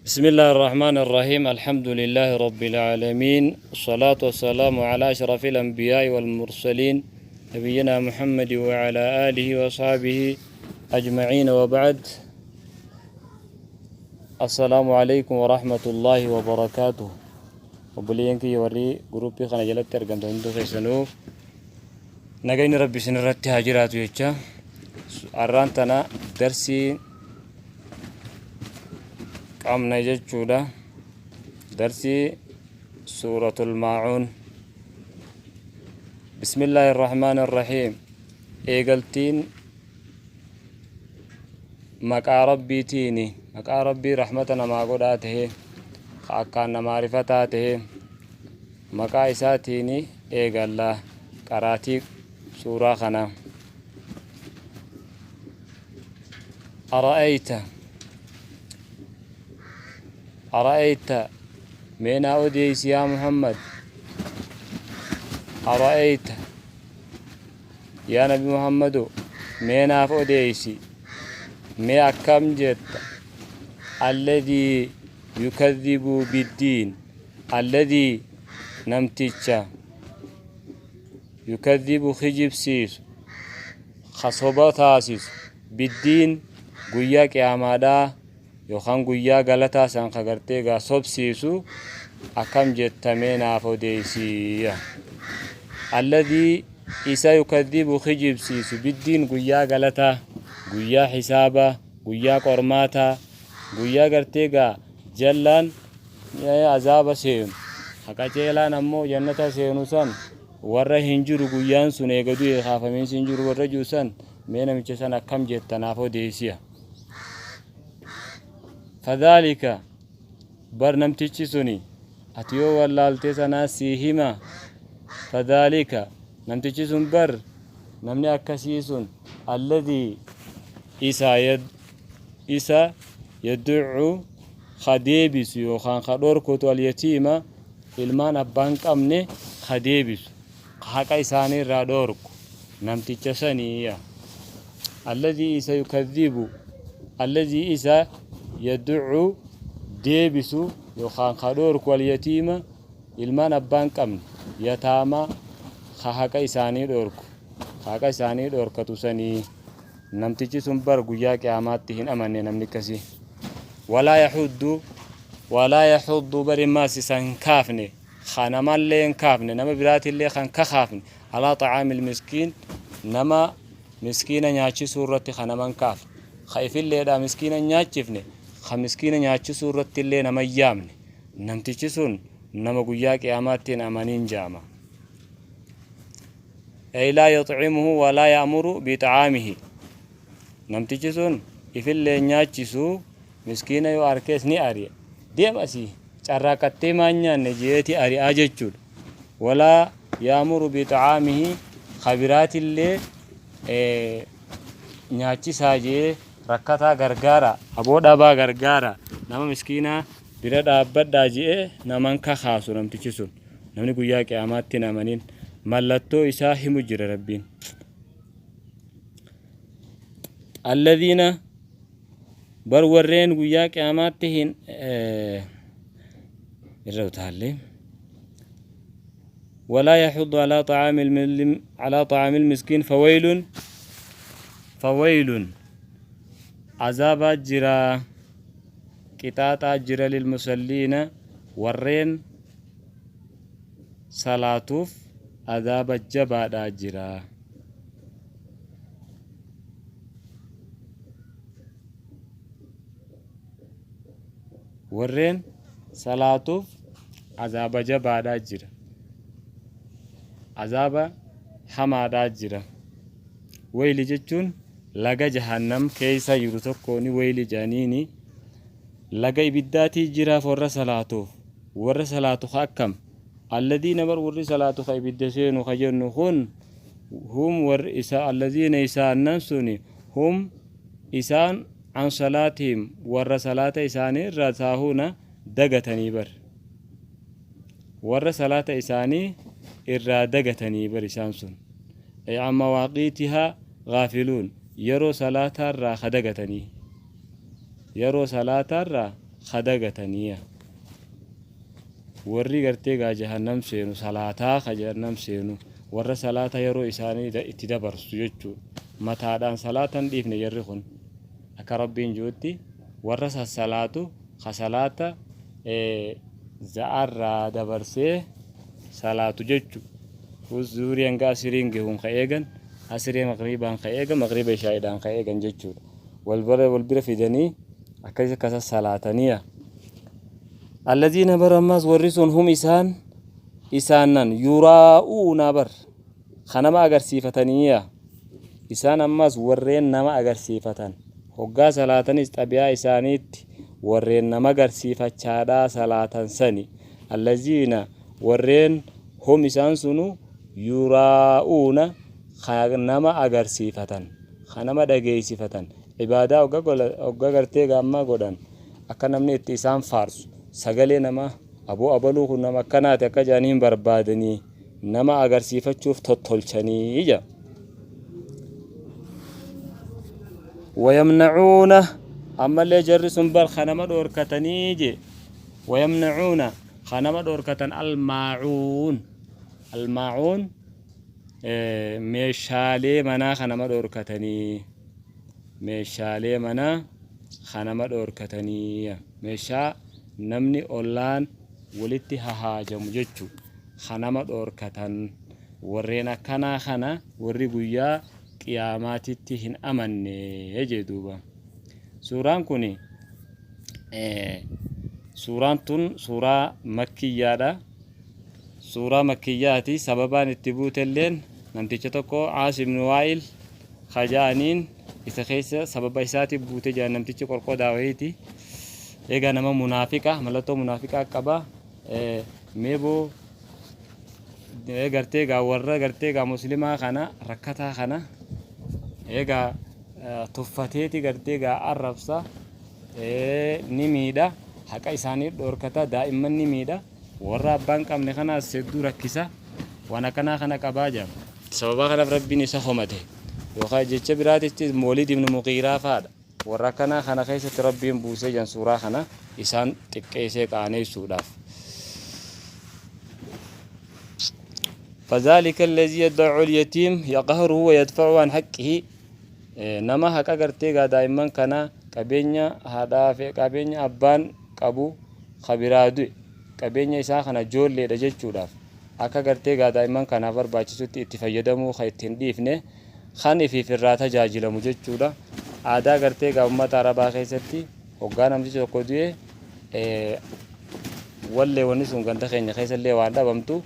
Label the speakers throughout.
Speaker 1: بسم الله الرحمن الرحيم الحمد لله رب العالمين الصلاة والسلام على أشرف الأنبياء والمرسلين نبينا محمد وعلى آله وصحبه أجمعين وبعد السلام عليكم ورحمة الله وبركاته Obboleeyyan kiyya warri guruppii kana jalatti argamtan hundi keessanuu nagayni rabbi isin irratti haa jiraatu jecha arraan tana darsii qabna jechuudha darsii suuratul maacuun bismillaahi irrahmaani irrahiim eegaltiin Maqaa Rabbiitiini, maqaa Rabbii rahmata namaa godhaa tahe, ka akkaan namaa rifataa tahe, maqaa isaatiini eegalla qaraatii suuraa kanaa. Ara'ayta Ara'ayta mee naa odeeysi yaa Muhammad Ara'ayta Yaa Nabi Muhammado mee naaf odeeysi mee akkam jetta alladhii yukadhibu biddiin alladhii namticha yukadhibu kijibsiisu ka soba taasisu biddiin guyyaa qiyaamaadhaa yookaan guyyaa galataa san ka gartee gaa sobsiisu akkam jetta mee naaf odeeysi alladhii isa yukadhibu kijibsiisu biddiin guyyaa galataa guyyaa hisaabaa guyyaa qormaataa guyyaa gartee gaa jallaan azaaba seenu ka qaceelaan ammoo jannata seenu san warra hin jiru guyyaan sun eega du'e kaafamiinsi hin jiru warra jiru san mee namicha san akkam jetta naaf odeeysiya Fadhaalika bar namtichi suni ati yoo wallaalte sanaa sii hima fadhaalika namtichi sun bar namni akkasii sun alladhii isa isa yadu'u ka deebisu yookaan ka dhorkutu alyatiima ilmaan abbaan qabne ka deebisu ka haqa isaanii irraa dhoorku namticha sanii alladhii isa yukadhibu alladhii isa yadu'u deebisu yookaan ka dhoorku alyatiima ilmaan abbaan qabne yataamaa ka haqa isaanii dhoorku ka haqa isaanii dhoorkatu sanii namtichi sun bar guyyaa qiyaamaatti hin amanne namni akkasii walaa yaxuddu walaa yaxuddu bar immaas isa hin kaafne ka namallee hin kaafne nama biraatillee kan kakaafne alaa xacaamil miskiin nama miskiina nyaachisuu irratti ka nama hin kaafne ka ifilleedhaa miskiina hin nyaachifne ka miskiina nyaachisuu irrattillee nama hin yaamne namtichi sun nama guyyaa qiyaamaatti hin amaniin jaama ay laa yuxcimuhu walaa ya'muru biixaamihi namtichi sun ifillee hin nyaachisu miskiina yoo arkees ni ari'a deem asii carraaqqattee maan nyaanne je'eeti ari'aa jechuudha. Walaa yaamuru bixaamihi ka biraatillee nyaachisaa je'ee rakkataa gargaara aboo dhabaa gargaara nama miskiinaa bira dhaabbadhaa je'ee naman kakaasu namtichi sun namni guyyaa qiyaamaatti hin amanin mallattoo isaa himu jira rabbiin. Alladhiina Bar warreen guyyaa qiyaamaatti hin irra utaalle. Walaa yaxuddu alaa xacaamil miskiin fawaylun fawaylun azaabaa jira qixaaxaa jira lilmusalliina warreen salaatuuf azaaba jabaadhaa jira. Warreen salaatuuf azaaba jabaadhaa jira. Azaaba hamaadhaa jira. Wayli jechuun laga jahannam keessa jiru tokkooni wayli jedhaniini laga ibiddaatii jiraaf warra salaatuuf. Warra salaatu ka akkam? Alladiina bar warri salaatu ka ibidda seenu ka jennu kun hum warri isa alladiina isaannan suni hum isaan an salaatihim warra salaata isaanii irraa saahuuna dagatanii bar warra salaata isaanii irraa dagatanii bar isaan sun ay an mawaaqiitihaa gaafiluun yeroo salaataa irraa ka dagatanii yeroo salaataa irraa ka dagataniya. Warri gartee gaa jahannam seenu salaataa ka jahannam seenu warra salaata yeroo isaanii itti dabarsu jechuu mataadhaan salaata hin dhiifne jarri kun akka Rabbiin ji'utti warra sassalaatu ka salaata za'arraa dabarsee salaatu jechu zuurii hanga asiriin gahuun ka eegan asrii maqriibaan ka eegan maqriiba ishaa'iidhaan ka eegan jechuudha wal bira fidanii akkasi akkasa salaataniya. Allaziina bar ammaas warri sun hum isaan isaannan yuraa'uuna bar ka nama agarsiifataniiya isaan ammaas warreen nama agarsiifatan hoggaa salaatanis xabi'aa isaaniitti warreen nama agarsiifachaadhaa salaatan sani allaziina warreen hum isaan sunu yuraa'uuna ka nama agarsiifatan ka nama dhageessifatan Ibaadaa hogga gartee gaammaa godhan akka namni itti isaan faarsu sagalee namaa aboo abaluu kun nama akkanaati akka jedhanii hin barbaadanii nama agarsiifachuuf tottolchanii jedha. Wayamnacuuna ammallee jarri sun bar ka nama dhoorkatanii je wayamnacuuna ka nama dhoorkatan almaacuun almaacuun meeshaalee manaa ka nama dhoorkatanii meeshaalee manaa ka nama dhoorkatanii meeshaa namni ollaan walitti hahaajamu jechu ka nama dhoorkatan warreen akkanaa kana warri guyyaa qiyaamaatitti hin amanne jee duuba suuraan kun suuraan tun suuraa makkiyyaadha Suuraa makkiyyaati. Sababaan itti buutelleen namticha tokko Aas ibn Waa'il ka ja'aniin isa keessa sababa isaatiif buute jedhan namtichi qorqodaa wayiiti. Egaa nama munaafiqa mallattoo munaafiqaa qaba. Mee boo gartee egaa warra gartee egaa muslimaa kana rakkataa kana egaa tuffateeti gartee egaa arrabsa ni miidha haqa isaanii dhorkata daa'imman ni miidha. Warra abbaa hin qabne kanaas hedduu rakkisa. Waan akkanaa kana qabaa jedhama. Sababaa kanaaf Rabbiin isa komate. Yookaan jecha biraatitti Waliid ibn Mughiiraa fa'aadha. Warra akkanaa kana keessatti Rabbiin buusee jedhan suuraa kana isaan xiqqeessee qaaneessuudhaaf. فذلك الذي يدعو اليتيم يقهره ويدفعه عن حقه nama haqa gartee gaa daa'imman kana qabeenya haadhaa fi qabeenya abbaan qabu ka biraa du'e qabeenya isaa kana joolleedha jechuudhaaf akka gartee gaa daa'imman kanaaf barbaachisutti itti fayyadamuu ka itti hin dhiifne kan ifiif irraa tajaajilamu jechuudha. Aadaa gartee gaa ummata Arabaa keessatti hoggaa namtichi tokko du'e wallee wanni sun ganda keenya keessallee waan dhabamtu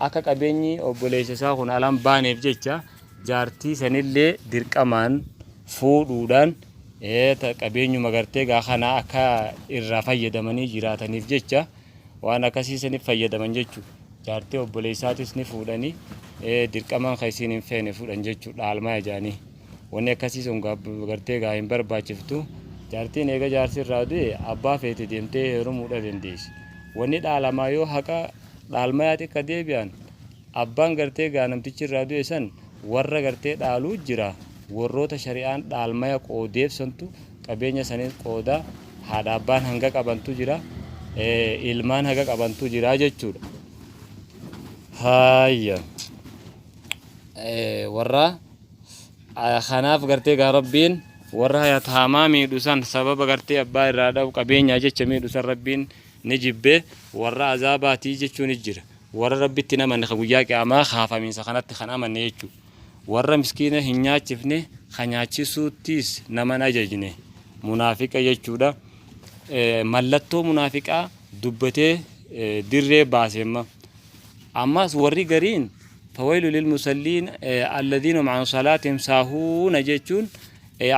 Speaker 1: akka qabeenyi obboleessa isaa kun alaan baaneef jecha jaartii sanillee dirqamaan fuudhuudhaan qabeenyuma gartee gaa kana akka irraa fayyadamanii jiraataniif jecha waan akkasii saniif fayyadaman jechu jaartii obboleessaatis ni fuudhanii dirqamaan kan isiin hin feene fuudhan jechu dhaalmaya jaanii wanni akkasii sun gartee gaa hin barbaachiftu jaartiin eega jaarsi irraa du'e abbaa feete deemtee heerumuudha dandeessi wanni dhaalamaa yoo haqa dhaalmayaa xiqqa deebi'an Abbaan gartee gaa namtichi irraa du'e san warra gartee dhaaluu jira, warroota shari'aan dhaalmaya qoodeef santu qabeenya sanis qooda, haadha abbaan hanga qabantu jira, ilmaan haga qabantu jira jechuudha. Haayya. Warra kanaaf gartee gaa Rabbiin warra yataamaa miidhu san sababa gartee abbaa irraa dhabu qabeenyaa jecha miidhu san Rabbiin ni jibbe warra azaabaatii jechuun jira. Warra Rabbitti hin amanne ka guyyaa qiyaamaa kaafamiinsa kanatti kan amanne jechu. Warra miskiina hin nyaachifne ka nyaachisuuttiis nama hin ajajne munaafiqa jechuudha. Mallattoo munaafiqaa dubbatee dirree baase amma. Ammas warri gariin fawaylu lil musalliin alladhiina hum an salaatihim saahuuna jechuun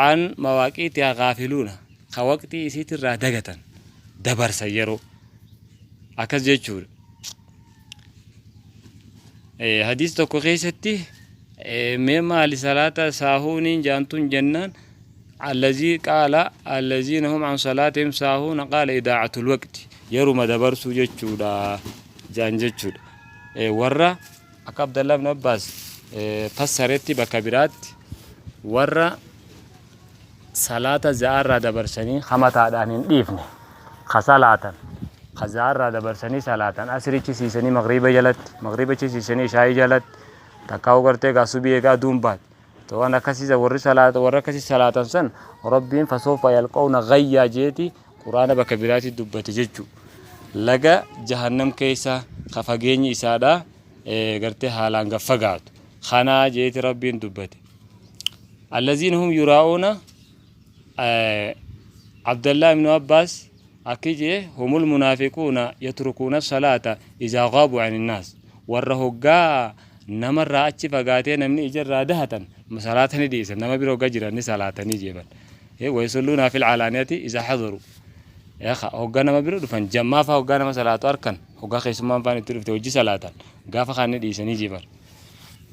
Speaker 1: an mawaaqiitihaa gaafiluuna ka waqtii isiitirraa dagatan dabarsan yeroo akkas jechuudha. Hadiis tokko keessatti mee maali salaata saahuuniin jaantun jennaan allazii qaala allaziina hum an salaatihim saahuuna qaala idaacatul waqti yeruma dabarsuu jechuudha jaan jechuudha. Warra akka Abdallah ibn Abbaas fassaretti bakka biraatti warra salaata za'aarraa dabarsanii hamataadhaan hin dhiifne. Ka salaatan ka za'arraa dabarsanii salaatan, asrichi siisanii maghriba jalatti, maghribachi siisanii ishaa'ii jalatti, takkaa'uu gartee gaa subii egaa aduun baate. To waan akkasiisa warri salaata, warra akkasii salaatan san Rabbiin fasawfa yalqawna ghayyaa jeeti Qur'aana bakka biraatti dubbate jechu. Laga jahannam keessa ka fageenyi isaadha gartee haalaan gad fagaatu kanaa jeeti Rabbiin dubbate. Allaziina hum yuraa'uuna. Abdallah ibnu Abbaas akki jee, humul munaafiquuna yatrukuuna salaata izaa gaabu ani naas, warra hoggaa namarraa achi fagaatee namni ijarraa dahatan salaata ni dhiisan, nama bira hoggaa jiran ni salaatanii jeeban. Wayusalluunaa fil calaaniyati izaa hadaru, hoggaa nama bira dhufan jammaa faa, hoggaa nama salaatu arkan, hoggaa keessummaan faan itti dhufte hojii salaatan, gaafa kaan ni dhiisanii jeeban.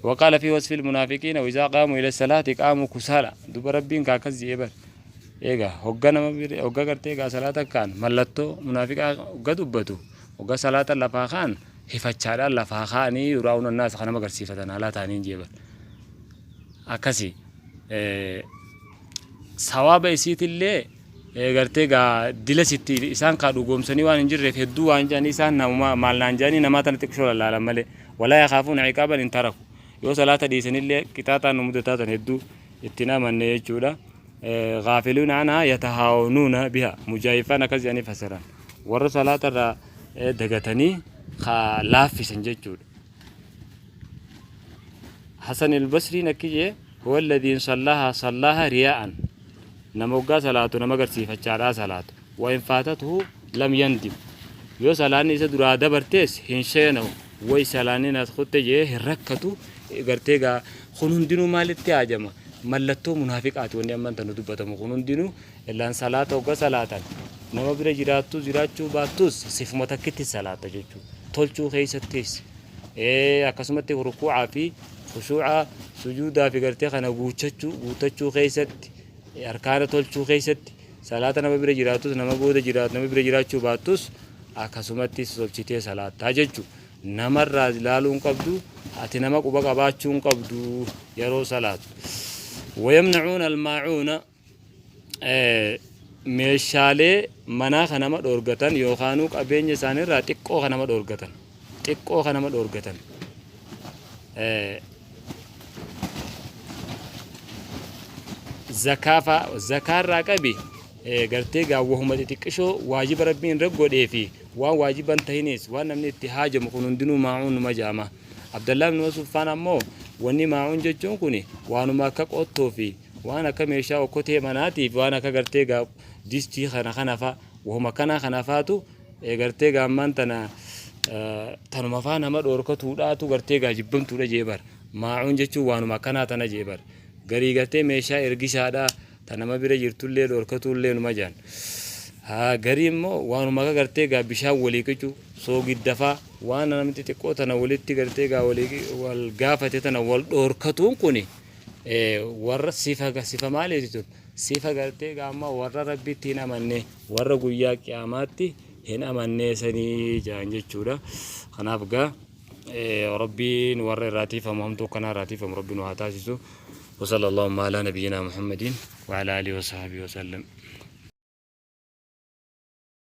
Speaker 1: وقال في وصف المنافقين وإذا قاموا إلى الصلاة قاموا كسالى. Duba Rabbiin ka akkas je'ee bar. Egaa hogga nama bira hogga gartee egaa salaata kaan mallattoo munaafiqaa hogga dubbatu, hogga salaata lafaa kaan hifachaadhaan lafaa kaanii, yuraa'uun annaas kan nama agarsiifatan haalaa ta'aniin jee bar. Akkasi sawaaba isiitillee gartee gaa dila sitti isaan kaa dhugoomsanii waan hin jirreef hedduu waan jedhanii isaan namuma maal naan jedhanii namaa tana xiqqishoo lallaalan malee, walaa yakaafuuna ciqaaban in taraku, yoo salaata dhiisanillee qixaaxaan nu mudataa tan hedduu ittiin amanne jechuudha. Gaafiluuna anhaa yatahaawanuuna biha, mujaahifaan akkas jedhanii fasaran, warra salaata irraa dagatanii kaa laaffisan jechuudha. Hasan al-Basriin akki jee, huwa alladhiin sallaha sallaha riyaa'an, nama hoggaa salaatu nama garsiifachaadhaa salaatu, wa in faatatuhu lam yandim, yoo salaanni isa duraa dabartees hin sheena'u, way salaanni nas kutte jee hin rakkatu. Gartee gaa kun hundinuu maalitti haajama? Mallattoo munaafiqaati wanni amman tanu dubbatamu kun hundinuu. Illaan salaata hogga salaatan nama bira jiraattus jiraachuu baattus sifuma takkitti salaata jechuu, tolchuu keessattis akkasumatti rukuucaa fi khushuuca, sujuudaa fi gartee kana guuchachuu guuttachuu keessatti, arkaana tolchuu keessatti, salaata nama bira jiraatus nama booda jiraatu nama bira jiraachuu baattus akkasumatti tolchitee salaattaa jechuu. Namarraa ilaaluu hin qabdu, ati nama quba qabaachuu hin qabdu yeroo salaatu. Wayamnacuuna almaacuuna, meeshaalee manaa kan nama dhoorgatan yookaanuu qabeenya isaaniirraa xiqqoo kan nama dhoorgatan, xiqqoo kan nama dhoorgatan. Zakaa faa, zakaarraa qabi gartee gaa wahuma xixiqqishoo waajiba Rabbiin irra godhee fi waan waajiban tahinis waan namni itti haajamu kun hundinuu maacuun numa jaama. Abdallaa ibn Mas'uud faan ammoo wanni maacuun jechuun kun waanuma akka qottoo fi waan akka meeshaa okkotee manaatiif, waan akka gartee gaa distii kana kana fa, wahuma akkanaa kana faatu gartee gaa ammaan tana tanuma faa nama dhoorkatuudhaatu gartee gaa jibbamtuudha jee bar. Maacuun jechuun waanuma akkanaa tana jee bar. Garii gartee meeshaa ergisaadha ta nama bira jirtullee dhoorkatuullee numa jaan. Haa garii immoo waanuma akka gartee gaa bishaan walii qicu, soogidda faa, waan namni xixiqqoo tana walitti gartee gaa walii wal gaafate tana wal dhoorkatuun kuni warra sifa sifa maaliiti tun? Sifa gartee gaa amma warra Rabbitti hin amanne, warra guyyaa qiyaamaatti hin amannee sanii jaan jechuudha. Kanaaf gaa Rabbiin warra irraa tiifamu, hamtuu akkanaa irraa tiifamu Rabbi nu haa taasisu. Wa sallallahu ala nabiyyinaa Muhammadin wa ala alihi wa sahbihi wa sallam.